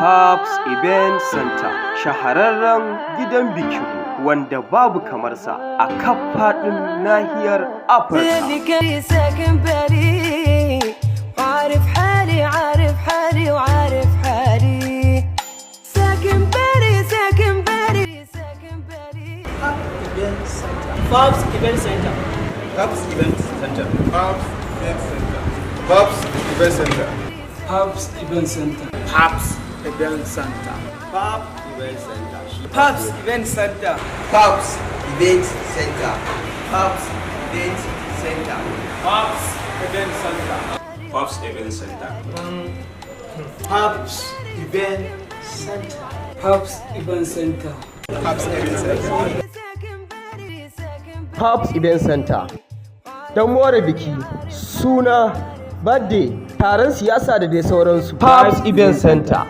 Pabs Event Center, shahararren gidan bikinmu wanda babu kamarsa a kaf faɗin nahiyar Afirka. اللي كان ساكن بالي وعارف حالي، عارف حالي وعارف حالي، ساكن بالي، ساكن بالي، ساكن بالي. Fabs Event Center. Pabs Event Center. Pabs Event Center. Pabs Event Center. Pabs Event Center. Pabs Event Center. Pabs Event Center. Pabs Event Center. Pabs Event Center. Pabs Event Center. Pabs Event Center. Pabs Event Center. Pabs Event Center. Pabs Event Center. Pabs Event Center. ساكن بالي، ساكن بالي. Pabs Event Center don more biki, suna, birthday, taron siyasa da dai sauransu. Pabs Event Center.